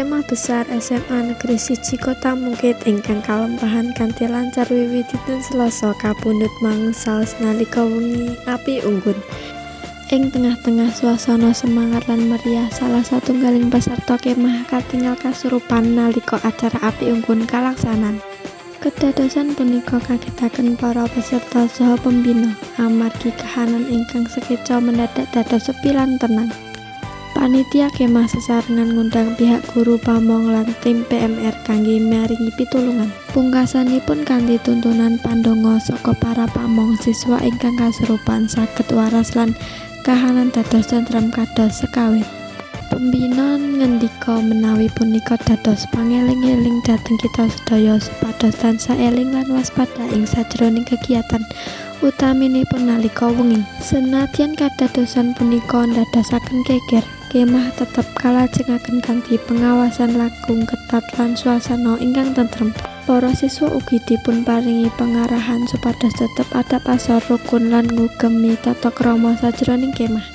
Kemah Besar SMA Negeri 1 Kota Mungkid ingkang kalampahan kanthi lancar wiwit dinten Selasa kapundhut mangus saos nalika wengi api unggun. Ing tengah-tengah swasana semangat lan meriah, salah satunggaling peserta kemah katingal kasurupan nalika acara api unggun kalaksanan. Kedadosan punika kagetaken para peserta saha pembina, amargi kahanan ingkang sekeca mendadak dados sepi lan tenang. Panitia kemah sesarengan ngundang pihak guru pamong lan tim PMR kangge maringi pitulungan. Pungkasanipun kanthi tuntunan pandonga saka para pamong, siswa ingkang kasurupan saged waras lan kahanan dados tentrem kados sekawit. Pembina ngendika menawi punika dados pangeling-eling dhateng kita sedaya supados tansah eling lan waspada ing sajroning kegiatan, utaminipun nalika wengi. Senadyan kadadosan punika ndadosaken geger, kemah tetep kalajengaken kanthi pengawasan langkung ketat lan swasana ingkang tentrem. Para siswa ugi dipunparingi pengarahan supados tetep adhap asor, rukun lan ngugemi tata krama sajroning kemah.